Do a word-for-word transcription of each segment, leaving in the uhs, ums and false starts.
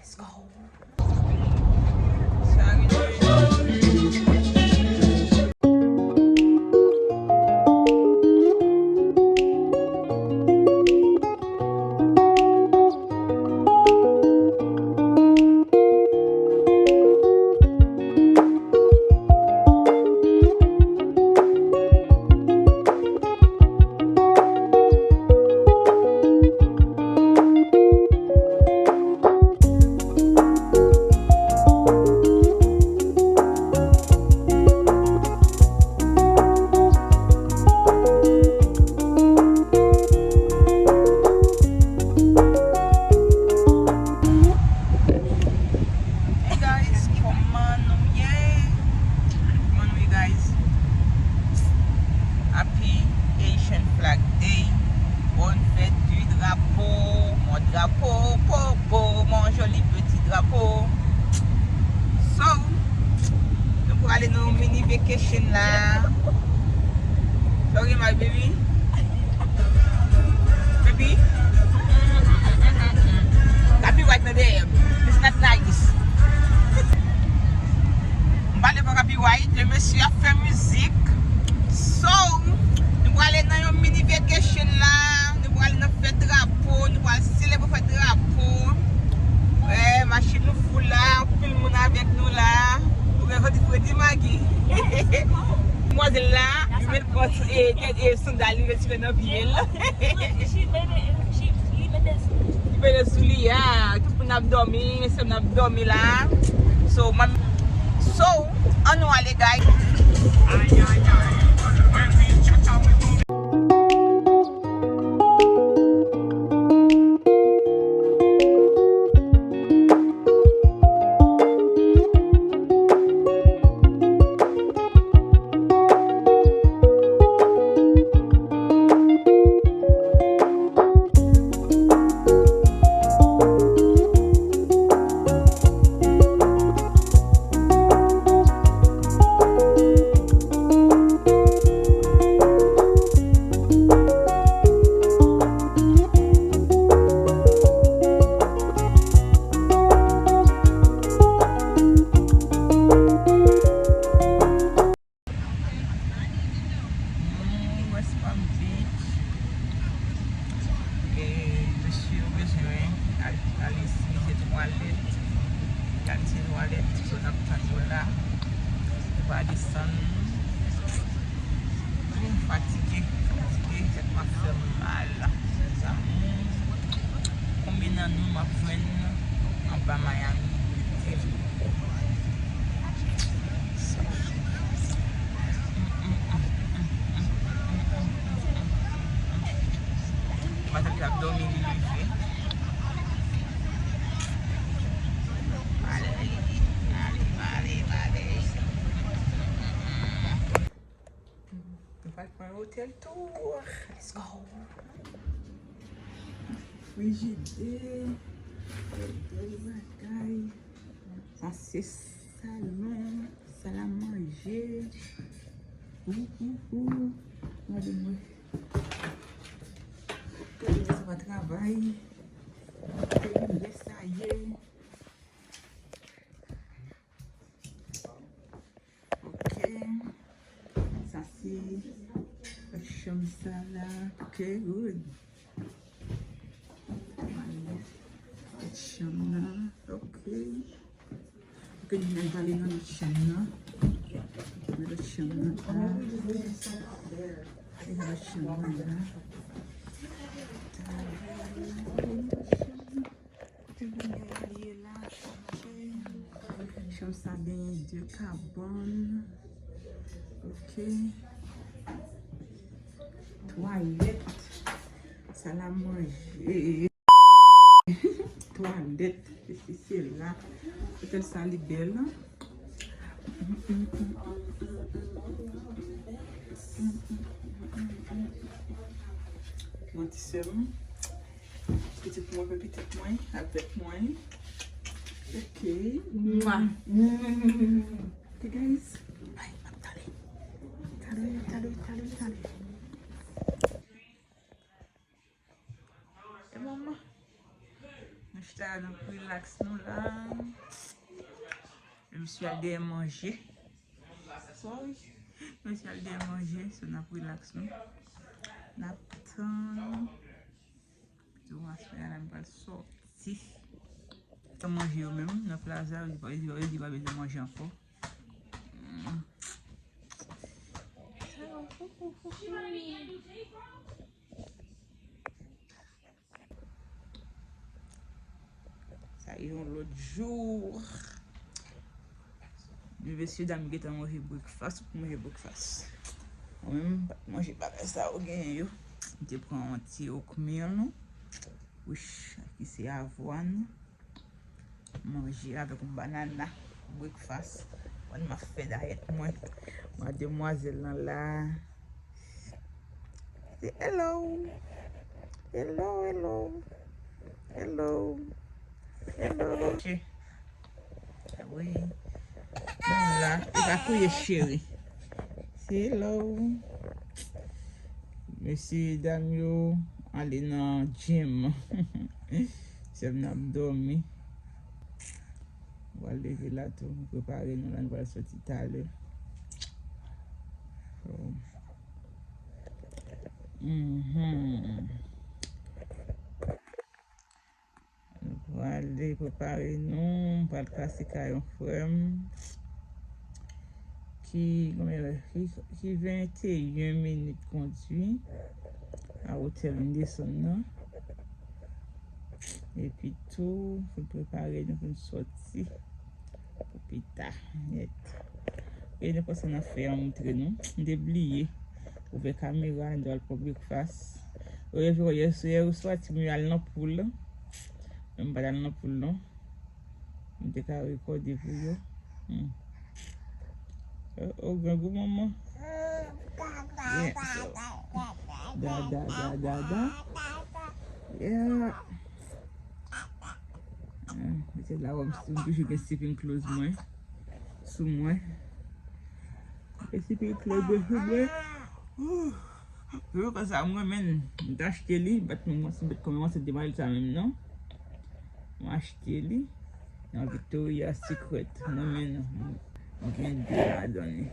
Let's go. Hey guys, kòman nou ye? Kòman nou ye, guys? Happy Haitian Flag Day. Bonne fête du drapeau. Mon drapeau, po, po, mon joli petit drapeau. So, nou prale nan yon mini vacation la. Sorry, my baby. Baby. Copyright nan dèyè m. It's not nice. M pale pou copyright, le mesye ap fè mizik. So, nou prale nan yon mini vacation la. Nou prale nan fèt drapo, nou pral selebre fèt drapo. Wè, machin nou fou la, anpil moun avèk nou la. Ou gen fredi, fredi Magi. Demwazèl la, li met pran, e, e, sandal, li retire nan pye l. Li mete sou li a, tout moun ap dòmi, mesye m ap dòmi la. So, mwen, so, ann nou ale, guys. West Palm Beach. E mesye yo bezwen al, al itilize twalèt. Itilize twalèt, so n ap tann yo la. Yo pa desann. M fatige, fatige, tèt m ap fè m mal. Mes amours, konbyen nan nou m ap jwenn anba Miami? Matant la ap dòmi, li leve. Pale, pale, pale, pale. Nou pral pran otèl tou. Let's go. Frijidè. Bèl bagay. Sa se salon, sal a manje. Ou, ou, ou. Gade mwen. Gade mwen sa pa travay. Gade mwen sa ye. Ok. Sa se chanm sa la. Ok, good. Lòt chanm nan. Ok. Ok, nou pral ale nan lòt chanm nan. Nan lòt chanm nan la. E lòt chanm nan la. Kote lumière a ye la, ok. Chanm sa genyen de kabann. Ok. Twalèt. Sal a manje. Twalèt. Se, se la. Otèl sa li bèl. Manti sèlman. Pitit mwen, pitit mwen, avèk mwen. Ok. Mwa. Ok, guys. Bye, m ap tande. Tande, tande, tande, tande. E manman. Nou chita N ap relax nou la. Mesye al dèyè manje. Sorry. Mesye al dèyè manje, so n ap relax nou. N ap tann. Tou aswè a la, m pral sòti. Sa manje yo menm nan plaza, yo di pa, yo di pa, yo di pa bezwen manje ankò. Mm. Sa yon lòt jou. Mesye dam gentan manje breakfast, ou manje breakfast. Mwen menm, m pa t manje bagay sa yo genyen yo. M te pran yon ti oatmeal nou. Wich, ki se avwàn. Manje avèk yon banana, breakfast. Mwen, m ap fè dayèt mwen. Mademwazèl lan la. Hello. Hello, hello. Hello. Hello. Wi. Bon la, e pa kriye cheri. Hello. Mesye dam yo ale nan gym. Sè m nan ap dòmi. Mwen leve la tou, mwen prepare nou la, nou pral sòti talè. So, mhm. Nou prale prepare nou, m pral pase kay yon frè m ki, konbyen lè? Ki, ki venteyen minit kondwi a otèl m desann nan. Epi tou, pou n prepare nou pou n sòti pou pita. Nèt. E nou panse n ap fè an moutre nou. M te bliye ouvè kamera, n te al pran breakfast. Ou leve yè, yè swa, ti mwen al nan poul. Men m pa t al nan poul, non. M te ka rekòde pou yo. Hmm. Oh, oh, grangou manman. Yeah, so. Da, da, da, da, da. Yeah. Ah, mesye la, wè m toujou gen sleeping clothes mwen sou mwen. Gen sleeping clothes mwen sou mwen. Ouh. Yo, konsa mwen menm, m t achte li, bat mwen, mwen, mwen, kòman mwen se demare sa menm, non? Mwen achte li nan Victoria's Secret. Mwen menm, mwen gen de ladan li.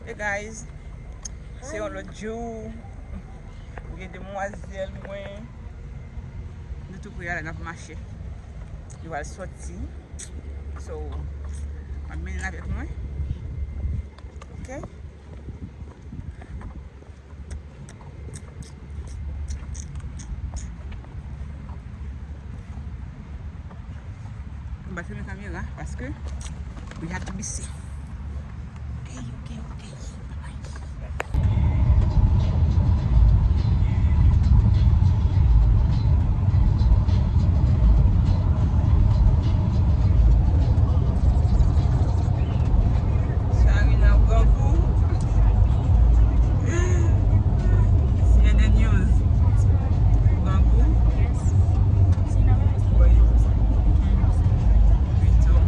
Hey guys, se yon lòt jou. Ou gen demwazèl mwen. Nou tou pre a la, n ap mache. Nou al sòti. So, ap mennen avèk mwen. Ok? M pa fèmen kamera paske we have to be safe. Ok, ok, ok. Bye bye. Sarina, Grangou. C N N News. Grangou. Wi. Wi tou.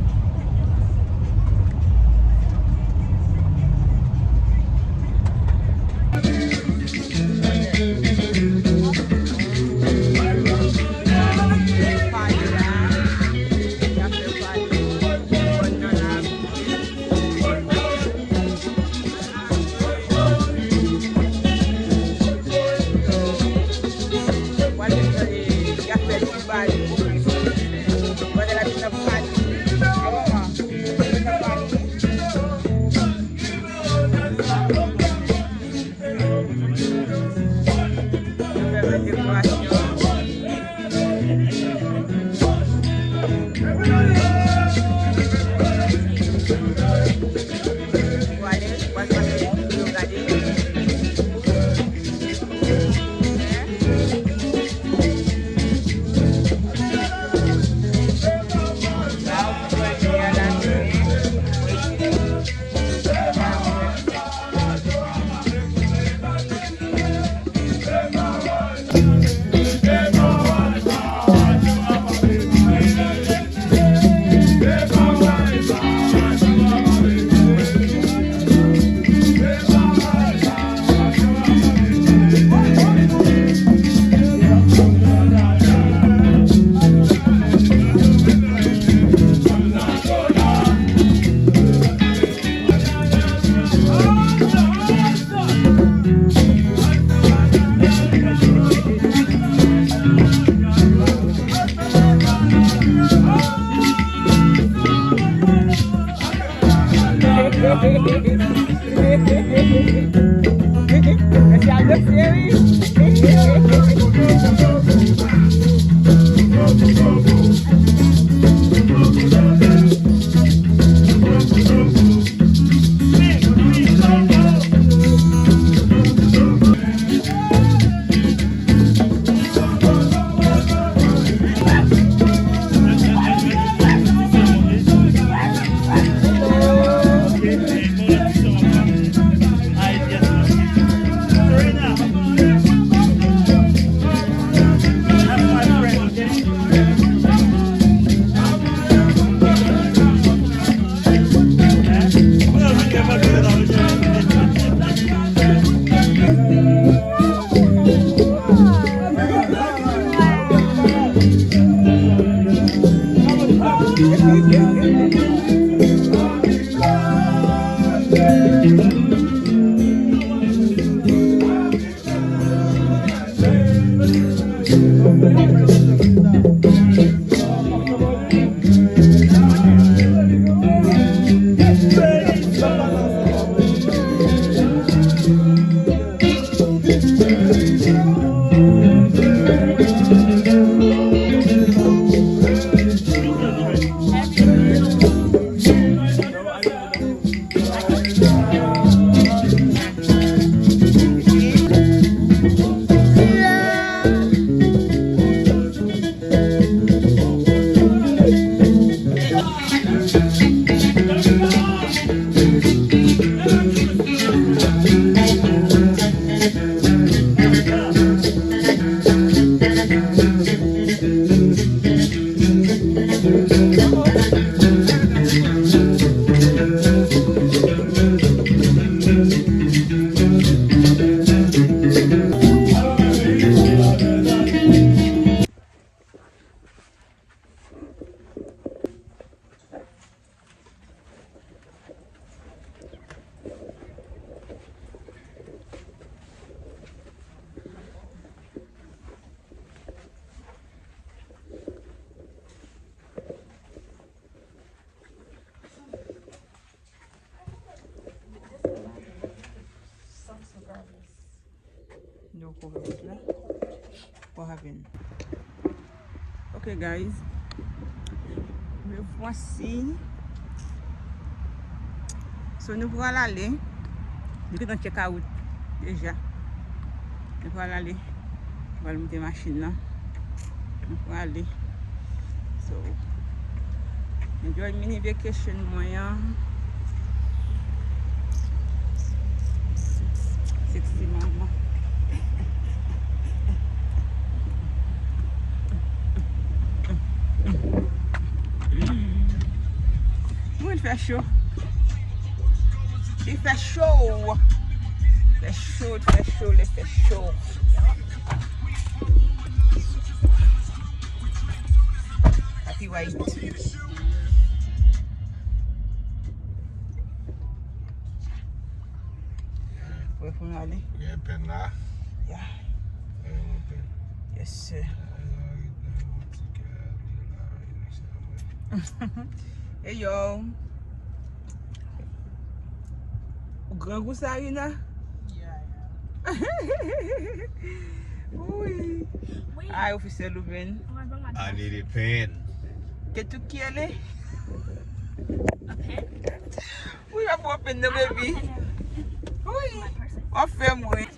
No cover la. What happened? Ok, guys. Me voici. So, nou pral ale. Nou gentan check out deja. Nou pral ale. Nou pral moute machin nan. Nou pral ale. So, enjoy mini vacation mwen an. Sexy mama. Mwen fè cho. Li fè cho. Fè cho, fè cho, li fè cho. Happy white. Wè pou n ale. Gen pèn la. Ya. Gen yon pèn. Yes, sir. Hey, yo. Ou grangou, Sarina? Yeah, yeah. Wi. Wi. Ay, ofisyèl ou menm. I need a pen. Que tú quieres? A pen? Wi, w ap pran pen nan, baby. Wi. W ap fè m ri.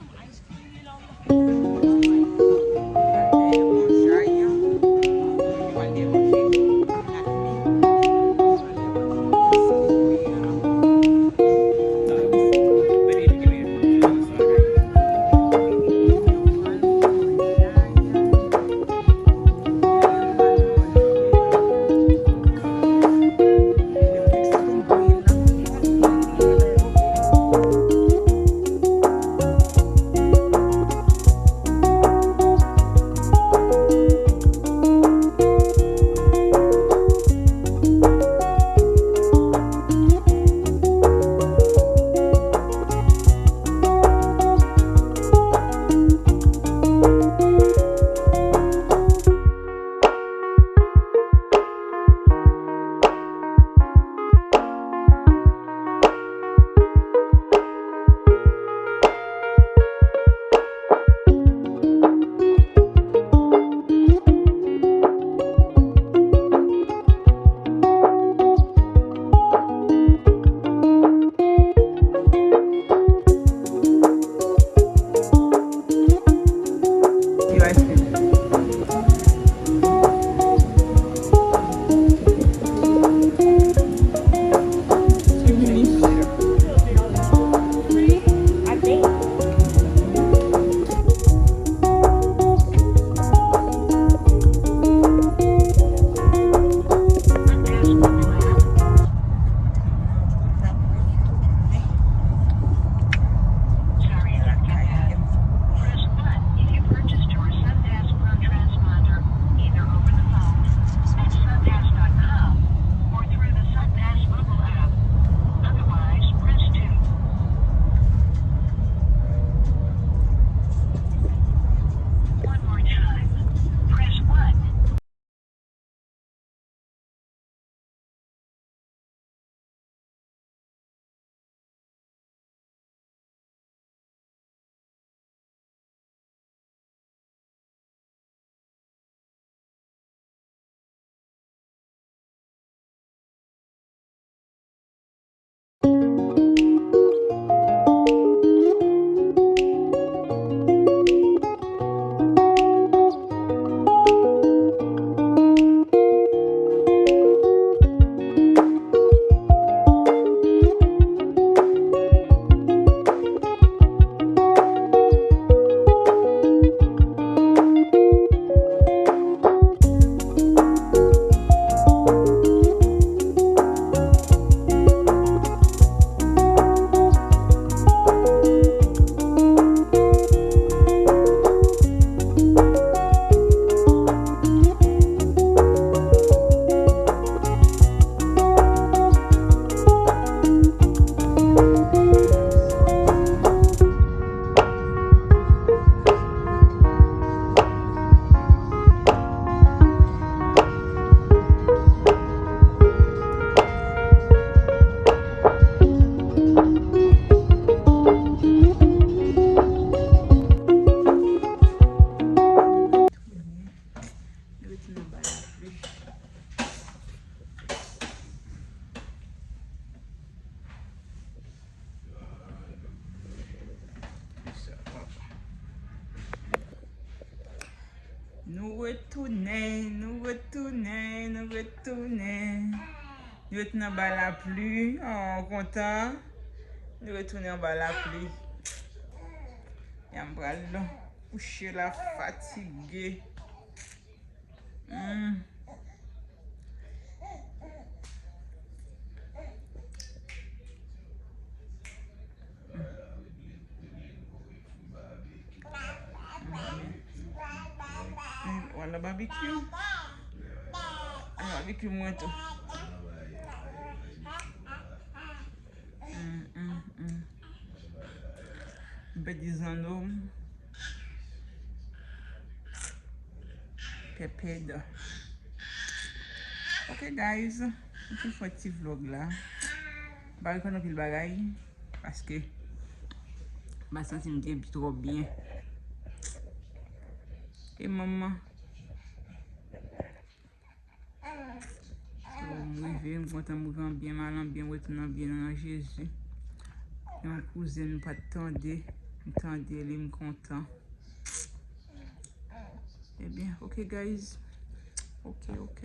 Nan ba lapli. Nou retounen, nou retounen, nou retounen. Nou retounen anba lapli. Oh, kontan. Nou retounen anba lapli. Ya m pral kouche la, fatige. Hmm. Wala babekyou. Wala babekyou mwen tou. Mm, mm, mm. Bèt di zanno. Pèpèd. Ok, guys. M fin fè ti vlog la. M pa rekonn anpil bagay. Paske m pa santi m te twò byen. E manman. So, m rive, m kontan, m rive an byen, m al an byen, m retounen an byen nan non Jezi. Yon kouzen m pa t tande, m tande li, m kontan. Ebyen, ok, guys. Ok, ok.